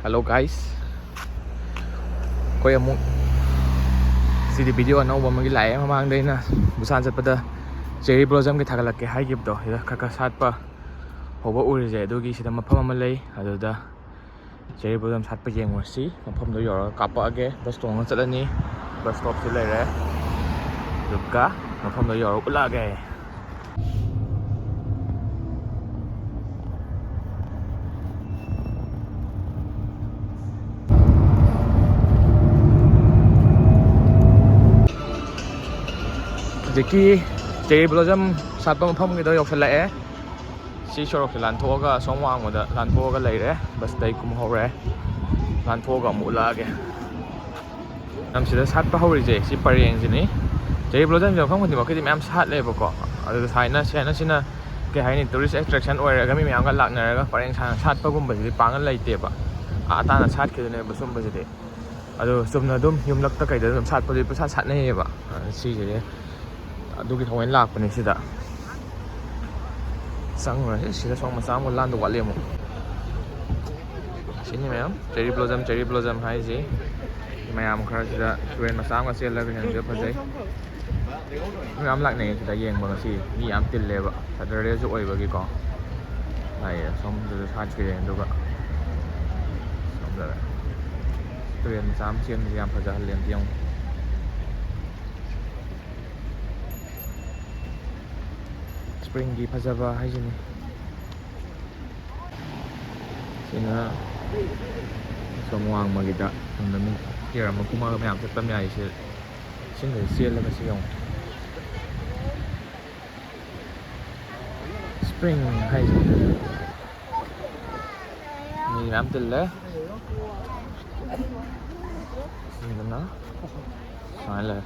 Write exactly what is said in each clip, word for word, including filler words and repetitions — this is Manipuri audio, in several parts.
Hello guys, ꯑꯩꯈꯣꯏ ꯑꯃꯨꯛ ꯁꯤꯗꯤ ꯚꯤꯗꯤꯑꯣ ꯑꯅꯧꯕ ꯑꯃꯒꯤ ꯂꯥꯛꯑꯦ꯫ ꯃꯃꯥꯡꯗ ꯑꯩꯅ ꯕꯨꯁꯥꯟ ꯆꯠꯄꯗ ꯆꯦꯔꯤ ꯕ꯭ꯂꯣꯖꯝꯒꯤ ꯊꯥꯒꯠꯂꯛꯀꯦ ꯍꯥꯏꯈꯤꯕꯗꯣ, ꯁꯤꯗ ꯈꯔ ꯈꯔ ꯁꯥꯠꯄ ꯍꯧꯕ ꯎꯔꯤꯁꯦ꯫ ꯑꯗꯨꯒꯤ ꯁꯤꯗ ꯃꯐꯝ ꯑꯃ ꯂꯩ, ꯑꯗꯨꯗ ꯆꯦꯔꯤ ꯕ꯭ꯂꯣꯖꯝ ꯁꯥꯠꯄ ꯌꯦꯡꯉꯨꯔꯁꯤ꯫ ꯃꯐꯝꯗꯣ ꯌꯧꯔꯒ ꯀꯥꯞꯄꯛꯑꯒꯦ꯫ ꯕꯁ ꯇꯣꯡꯉ ꯆꯠꯂꯅꯤ꯫ ꯕꯁ ꯁ꯭ꯇꯣꯞꯁꯤ ꯂꯩꯔꯦ, ꯑꯗꯨꯒ ꯃꯐꯝꯗꯣ ꯌꯧꯔꯒ ꯎꯠꯂꯛꯑꯒꯦ꯫ ꯍꯧꯖꯤꯛꯀꯤ ꯆꯦꯔꯤ ꯕ꯭ꯂꯣꯖꯝ ꯁꯥꯠꯄ ꯃꯐꯝꯒꯤꯗꯣ ꯌꯧꯁꯜꯂꯛꯑꯦ꯫ ꯁꯤ ꯁꯣꯔꯣꯛꯁꯦ ꯂꯥꯟꯊꯣꯛꯑꯒ ꯑꯁꯣꯝ ꯋꯥꯡꯃꯗ ꯂꯥꯟꯊꯣꯛꯑꯒ ꯂꯩꯔꯦ꯫ ꯕꯁꯇꯩ ꯀꯨꯝꯍꯧꯔꯦ꯫ ꯂꯥꯟꯊꯣꯛꯑꯒ ꯑꯃꯨꯛ ꯎꯠꯂꯛꯑꯒꯦ꯫ ꯂꯝꯁꯤꯗ ꯁꯥꯠꯄ ꯍꯧꯔꯤꯁꯦ ꯁꯤ ꯄꯔꯦꯡꯁꯤꯅꯤ꯫ ꯆꯦꯔꯤ ꯕ꯭ꯂꯣꯖꯝꯁꯦ ꯃꯐꯝ ꯈꯨꯗꯤꯡꯃꯛꯀꯤꯗꯤ ꯃꯌꯥꯝ ꯁꯥꯠꯂꯦꯕꯀꯣ꯫ ꯑꯗꯨꯗ ꯁꯨꯃꯥꯏꯅ, ꯁꯨꯃꯥꯏꯅ ꯁꯤꯅ ꯀꯩ ꯍꯥꯏꯅꯤ, ꯇꯨꯔꯤꯁ ꯑꯦꯇ꯭ꯔꯦꯛꯁꯟ ꯑꯣꯏꯔꯒ ꯃꯤ ꯃꯌꯥꯝꯒ ꯂꯥꯛꯅꯔꯒ ꯄꯔꯦꯡ ꯁꯥꯅ ꯁꯥꯠꯄꯒꯨꯝꯕꯁꯤꯗꯤ ꯄꯥꯛꯅ ꯂꯩꯇꯦꯕ꯫ ꯑꯥ ꯇꯥꯅ ꯁꯥꯠꯈꯤꯗꯣꯏꯅꯦꯕ ꯁꯨꯝꯕꯁꯤꯗꯤ꯫ ꯑꯗꯣ ꯆꯨꯝꯅ ꯑꯗꯨꯝ ꯌꯨꯝꯂꯛꯇ ꯀꯩꯗ ꯑꯗꯨꯝ ꯁꯥꯠꯄꯗꯤ ꯄꯨꯡꯁꯥꯠ ꯁꯥꯠꯅꯩꯌꯦꯕ꯫ ꯑ, ꯁꯤꯁꯤꯗꯤ ꯑꯗꯨꯒꯤ ꯊꯑꯣꯏꯅ ꯂꯥꯛꯄꯅꯦ ꯁꯤꯗ꯫ ꯆꯪꯉꯨꯔꯁꯤ꯫ ꯁꯤꯗ ꯁꯣꯝ ꯃꯆꯥ ꯑꯃꯒ ꯂꯥꯟꯗ ꯋꯥꯠꯂꯤ ꯑꯃꯨꯛ꯫ ꯁꯤꯅꯤ ꯃꯌꯥꯝ ꯆꯦꯔꯤ ꯕ꯭ꯂꯣꯖꯝ, ꯆꯦꯔꯤ ꯕ꯭ꯂꯣꯖꯝ ꯍꯥꯏꯁꯤ꯫ ꯃꯌꯥꯝ ꯈꯔ ꯁꯤꯗ ꯇꯨꯔꯦꯟ ꯃꯆꯥ ꯑꯃꯒ ꯆꯦꯜꯂꯒ ꯍꯦꯟꯅꯁꯨ ꯐꯖꯩ꯫ ꯃꯤ ꯌꯥꯝ ꯂꯥꯛꯅꯩ ꯁꯤꯗ ꯌꯦꯡꯕ ꯉꯁꯤ꯫ ꯃꯤ ꯌꯥꯝ ꯇꯤꯜꯂꯦꯕ, ꯁꯇꯔꯗꯦꯁꯨ ꯑꯣꯏꯕꯒꯤꯀꯣ꯫ ꯂꯥꯛꯑꯦ, ꯁꯣꯝꯗꯁꯨ ꯁꯥꯠꯈ꯭ꯔꯦ꯫ ꯑꯗꯨꯒ ꯁꯣꯝꯗ ꯇꯨꯔꯦꯟ ꯃꯆꯥ ꯑꯃ ꯆꯦꯟꯕꯁꯦ ꯌꯥꯝ ꯐꯖꯍꯜꯂꯦ꯫ ꯑꯝꯇ ꯌꯦꯡꯉꯨ꯫ ꯁ꯭ꯄ꯭ꯔꯤꯡꯒꯤ ꯐꯖꯕ ꯍꯥꯏꯁꯤꯅꯤ꯫ ꯁꯤꯅ ꯁꯣꯝ ꯋꯥꯡꯃꯒꯤꯗ ꯁꯣꯝꯗ ꯃꯤ ꯄꯤꯌꯔ ꯑꯃ ꯀꯨꯝꯃꯒ ꯃꯌꯥꯝ ꯆꯠꯄ ꯌꯥꯏꯁꯦ꯫ ꯏꯁꯤꯡꯗ ꯆꯦꯜꯂꯒ ꯁꯤ ꯌꯦꯡꯉꯨ꯫ ꯁ꯭ꯄ꯭ꯔꯤꯡ ꯍꯥꯏꯁꯦ꯫ ꯃꯤ ꯃꯌꯥꯝ ꯇꯤꯜꯂꯦ꯫ ꯁꯤꯗꯅ ꯁꯨꯃꯥꯏꯅ ꯂꯩꯔꯦ꯫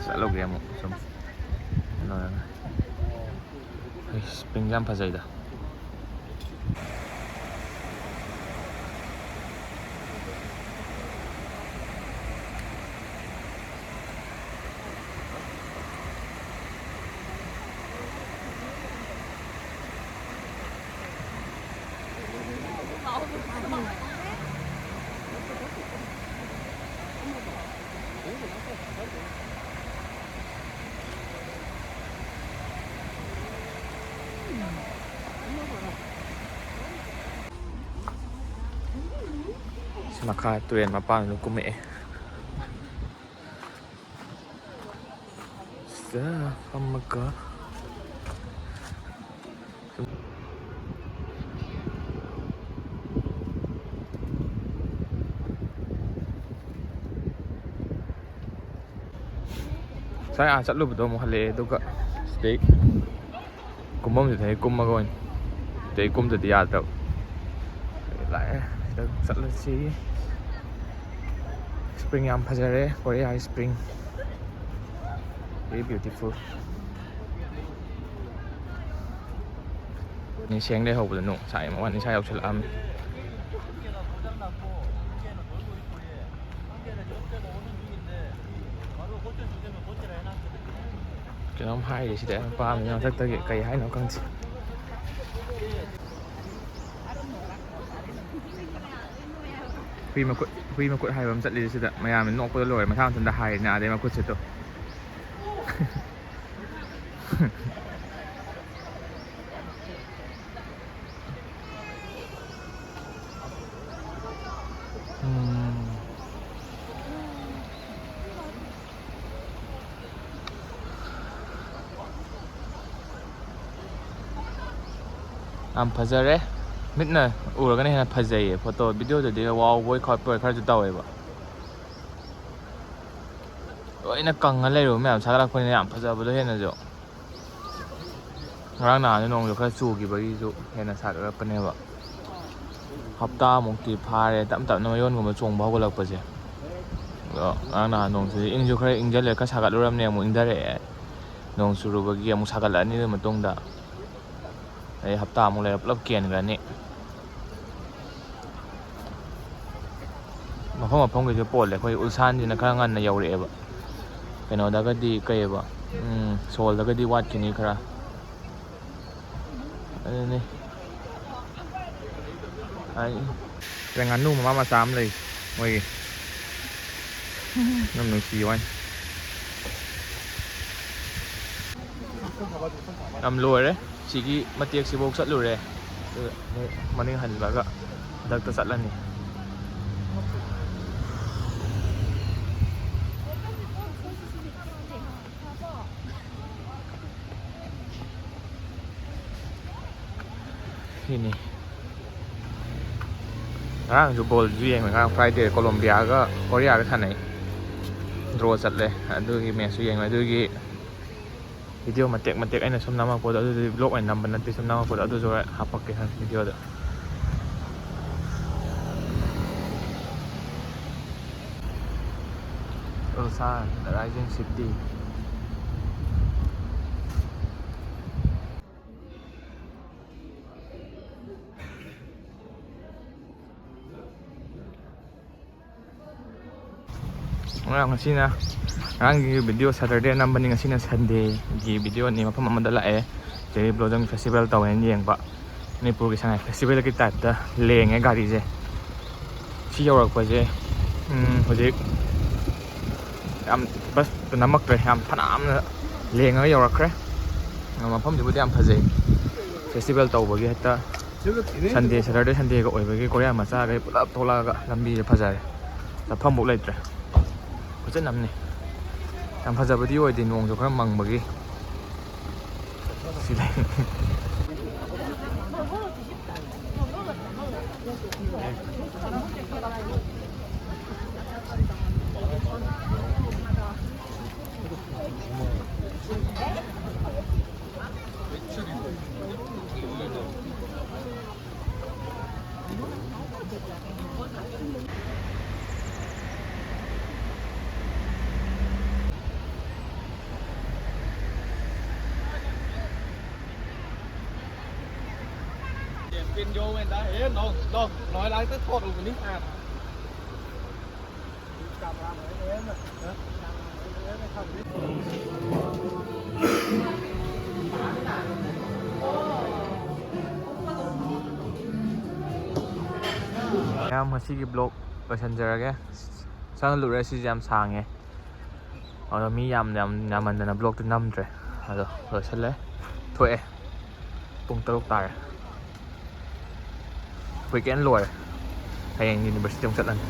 ꯆꯠꯂꯨꯒꯦ ꯑꯃꯨꯛ ꯁꯨꯝ ꯂꯣꯏꯔꯒ꯫ ꯑꯩ ꯁ꯭ꯄ꯭ꯔꯤꯡꯁꯦ ꯌꯥꯝ ꯐꯖꯩꯗ꯫ ꯁꯤ ꯃꯈꯥ ꯇꯨꯔꯦꯜ ꯃꯄꯥꯟꯗ ꯀꯨꯝꯃꯛꯑꯦ꯫ ꯁꯤꯗ ꯐꯝꯃꯒ ꯉꯁꯥꯏ ꯑꯥ ꯆꯠꯂꯨꯕꯗꯣ ꯑꯃꯨꯛ ꯍꯜꯂꯛꯑꯦ, ꯑꯗꯨꯒ ꯁꯤꯗꯩ ꯀꯨꯝꯐꯝꯁꯤꯗ ꯍꯦꯛ ꯀꯨꯝꯃꯒ ꯑꯣꯏꯅ, ꯁꯤꯗꯩ ꯀꯨꯝꯗꯗꯤ ꯌꯥꯗꯕ꯫ ꯂꯥꯛꯑꯦ, ꯁꯤꯗ ꯆꯠꯂꯁꯤ꯫ ꯁ꯭ꯄ꯭ꯔꯤꯡ ꯌꯥꯝ ꯐꯖꯔꯦ, ꯀꯣꯔꯤꯌꯥꯒꯤ ꯁ꯭ꯄ꯭ꯔꯤꯡ꯫ Very beautiful꯫ ꯅꯤꯡꯁꯦꯡ ꯂꯩꯍꯧꯕꯗ ꯅꯣꯡ ꯁꯥꯏ, ꯃꯕꯥꯅꯤ ꯁꯥꯏ ꯌꯧꯁꯜꯂꯛꯑꯝꯃꯤ꯫ ꯀꯩꯅꯣꯝ ꯍꯥꯏꯔꯤ ꯁꯤꯗ ꯅꯨꯄꯥ ꯑꯃꯅ ꯃꯊꯛꯇꯒꯤ ꯀꯩ ꯍꯥꯏꯅꯣ ꯈꯪꯗꯦ꯫ ꯍꯨꯏ ꯃꯈꯨꯠ, ꯍꯨꯏ ꯃꯈꯨꯠ ꯍꯥꯏꯕ ꯑꯃ ꯆꯠꯂꯤ ꯁꯤꯗ, ꯃꯌꯥꯝꯅ ꯅꯣꯛꯄꯗ ꯂꯣꯏꯔꯦ, ꯃꯊꯥ ꯃꯊꯟꯇ ꯍꯥꯏꯔꯤꯅꯦ ꯑꯥꯗꯩ ꯃꯈꯨꯠꯁꯤꯠꯇꯣ꯫ ꯎꯝ꯫ ꯌꯥꯝ ꯐꯖꯔꯦ꯫ ꯃꯤꯠꯅ ꯎꯔꯒꯅ ꯍꯦꯟꯅ ꯐꯖꯩꯌꯦ꯫ ꯐꯣꯇꯣ, ꯚꯤꯗꯤꯑꯣꯗꯗꯤ ꯋꯥꯎꯕꯣꯏ ꯈꯣꯠꯄꯣꯏ ꯈꯔꯁꯨ ꯇꯧꯋꯦꯕ꯫ ꯂꯣꯏꯅ ꯀꯪꯉ ꯂꯩꯔꯨꯕ ꯃꯌꯥꯝ ꯁꯥꯒꯠꯂꯛꯄꯅꯤꯅ ꯌꯥꯝ ꯐꯖꯕꯗꯣ ꯍꯦꯟꯅꯁꯨ꯫ ꯉꯔꯥꯡ ꯅꯍꯥꯟꯁꯨ ꯅꯣꯡꯁꯨ ꯈꯔ ꯆꯨꯈꯤꯕꯒꯤꯁꯨ ꯍꯦꯟꯅ ꯁꯥꯒꯠꯂꯛꯄꯅꯦꯕ꯫ ꯍꯞꯇꯥꯃꯨꯛꯇꯤ ꯐꯥꯔꯦ ꯇꯞ ꯇꯞꯅ ꯃꯌꯣꯟꯒꯨꯝꯕ ꯆꯣꯡꯕ ꯍꯧꯒꯠꯂꯛꯄꯁꯦ꯫ ꯑꯗꯣ ꯉꯔꯥꯡ ꯅꯍꯥꯟ ꯅꯣꯡꯁꯤꯗꯤ ꯏꯪꯁꯨ ꯈꯔ ꯏꯪꯁꯤꯜꯂꯦ, ꯈꯔ ꯁꯥꯒꯠꯂꯨꯔꯕꯅꯦ ꯑꯃꯨꯛ ꯏꯪꯊꯔꯛꯑꯦ꯫ ꯅꯣꯡ ꯆꯨꯔꯨꯕꯒꯤ ꯑꯃꯨꯛ ꯁꯥꯒꯠꯂꯛꯑꯅꯤ ꯑꯗꯨꯒꯤ ꯃꯇꯨꯡꯗ꯫ ꯑꯗꯩ ꯍꯞꯇꯥꯃꯨꯛ ꯂꯩꯔ ꯄꯨꯂꯞ ꯀꯦꯟꯈ꯭ꯔꯅꯤ꯫ ꯃꯐꯝ ꯃꯐꯝꯒꯤꯁꯨ ꯄꯣꯜꯂꯦ꯫ ꯑꯩꯈꯣꯏ ꯎꯜꯁꯥꯟꯁꯤꯅ ꯈꯔ ꯉꯟꯅ ꯌꯧꯔꯛꯑꯦꯕ꯫ ꯀꯩꯅꯣꯗꯒꯗꯤ ꯀꯩꯑꯕ, ꯎꯝ, ꯁꯣꯜꯗꯒꯗꯤ ꯋꯥꯠꯈꯤꯅꯤ ꯈꯔ꯫ ꯑꯗꯨꯅꯤ꯫ ꯁꯤꯗ ꯉꯥꯅꯨ ꯃꯃꯥ ꯃꯆꯥ ꯑꯃ ꯂꯩ ꯃꯣꯏꯒꯤ꯫ ꯌꯥꯝ ꯅꯨꯡꯁꯤ ꯋꯥꯅꯤ꯫ ꯌꯥꯝ ꯂꯣꯏꯔꯦ꯫ ꯁꯤꯒꯤ ꯃꯇꯦꯛꯁꯤꯐꯥꯎ ꯆꯠꯂꯨꯔꯦ꯫ ꯑꯗꯨꯒ ꯑꯃꯨꯛ ꯃꯅꯤꯡ ꯍꯜꯂꯒ ꯈꯨꯗꯛꯇ ꯆꯠꯂꯅꯤ꯫ ꯁꯤꯅꯤ꯫ ꯉꯔꯥꯡꯁꯨ ꯕꯣꯜꯁꯨ ꯌꯦꯡꯉꯦ꯫ ꯉꯔꯥꯡ ꯐ꯭ꯔꯥꯏꯗꯦ ꯀꯣꯂꯣꯝꯕꯤꯌꯥꯒ ꯀꯣꯔꯤꯌꯥꯒ ꯁꯥꯟꯅꯩ꯫ ꯗ꯭ꯔꯣ ꯆꯠꯂꯦ꯫ ꯑꯗꯨꯒꯤ ꯃꯦꯠꯁꯁꯨ ꯌꯦꯡꯉꯦ꯫ ꯑꯗꯨꯒꯤ ꯚꯤꯗꯤꯑꯣ ꯃꯇꯦꯛ ꯃꯇꯦꯛ ꯑꯩꯅ ꯁꯨꯝ ꯅꯝꯃꯛꯄꯗꯣ, ꯑꯗꯨꯗꯤ ꯕ꯭ꯂꯣꯛ ꯑꯣꯏꯅ ꯅꯝꯕ ꯅꯠꯇꯦ, ꯁꯨꯝ ꯅꯝꯃꯛꯄꯗꯣ ꯑꯗꯨꯁꯨ ꯍꯣꯔꯦꯟ ꯍꯥꯞꯄꯛꯀꯦ ꯚꯤꯗꯤꯑꯣꯗ꯫ Ulsan, the rising city. ꯉꯔꯥꯡ, ꯉꯁꯤꯅ, ꯉꯔꯥꯡꯒꯤ ꯚꯤꯗꯤꯑꯣ ꯁꯇꯔꯗꯦ ꯅꯝꯕꯅꯤ, ꯉꯁꯤꯅ ꯁꯟꯗꯦꯒꯤ ꯚꯤꯗꯤꯑꯣꯅꯤ꯫ ꯃꯐꯝ ꯑꯃꯗ ꯂꯥꯛꯑꯦ, ꯆꯦꯔꯤ ꯕ꯭ꯂꯣꯖꯝ ꯐꯦꯁꯇꯤꯚꯦꯜ ꯇꯧꯋꯦꯅ ꯌꯦꯡꯕ꯫ ꯃꯅꯤꯄꯨꯔꯒꯤ ꯁꯉꯥꯏ ꯐꯦꯁꯇꯤꯚꯦꯜꯒꯤ ꯇꯥꯏꯞꯇ ꯂꯦꯡꯉꯦ ꯒꯥꯔꯤꯁꯦ꯫ ꯁꯤ ꯌꯧꯔꯛꯄꯁꯦ, ꯎꯝ, ꯍꯧꯖꯤꯛ ꯌꯥꯝ ꯕꯁ ꯅꯝꯃꯛꯇ꯭ꯔꯦ, ꯌꯥꯝ ꯐꯅꯌꯥꯝꯅ ꯂꯦꯡꯉꯒ ꯌꯧꯔꯛꯈ꯭ꯔꯦ꯫ ꯃꯐꯝꯁꯤꯕꯨꯗꯤ ꯌꯥꯝ ꯐꯖꯩ, ꯐꯦꯁꯇꯤꯚꯦꯜ ꯇꯧꯕꯒꯤ ꯍꯦꯛꯇ ꯁꯟꯗꯦ, ꯁꯇꯔꯗꯦ, ꯁꯟꯗꯦꯒ ꯑꯣꯏꯕꯒꯤ ꯀꯣꯔꯤꯌꯥ ꯃꯆꯥꯈꯩ ꯄꯨꯂꯞ ꯊꯣꯛꯂꯛꯑꯒ ꯂꯝꯕꯤꯁꯦ ꯐꯖꯔꯦ꯫ ꯆꯠꯐꯝꯐꯥꯎ ꯂꯩꯇ꯭ꯔꯦ꯫ ꯐꯖꯅ ꯑꯃꯅꯤ꯫ ꯌꯥꯝ ꯐꯖꯕꯗꯤ ꯑꯣꯏꯗꯦ, ꯅꯣꯡꯁꯨ ꯈꯔ ꯃꯪꯕꯒꯤ꯫ ꯁꯤ ꯂꯩ꯫ Em tin vô mình đã hé nó nó nói lại tới thốt rồi mình à. ꯃꯌꯥꯝ, ꯉꯁꯤꯒꯤ vlog ꯂꯣꯏꯁꯤꯟꯖꯔꯒꯦ꯫ ꯆꯪꯍꯜꯂꯨꯔꯦ, ꯁꯤꯁꯦ ꯌꯥꯝ ꯁꯥꯡꯉꯦ꯫ ꯑꯗꯣ ꯃꯤ ꯌꯥꯝ, ꯌꯥꯝ ꯌꯥꯝꯃꯟꯗꯅ vlogꯇꯤ ꯅꯝꯗ꯭ꯔꯦ꯫ ꯑꯗꯣ ꯂꯣꯏꯁꯤꯜꯂꯦ, ꯊꯣꯛꯑꯦ꯫ ꯄꯨꯡ ꯇꯔꯨꯛ ꯇꯥꯔꯦ꯫ Weekend ꯂꯣꯏꯔꯦ꯫ ꯍꯌꯦꯡ university ꯑꯃꯨꯛ ꯆꯠꯂꯅꯤ꯫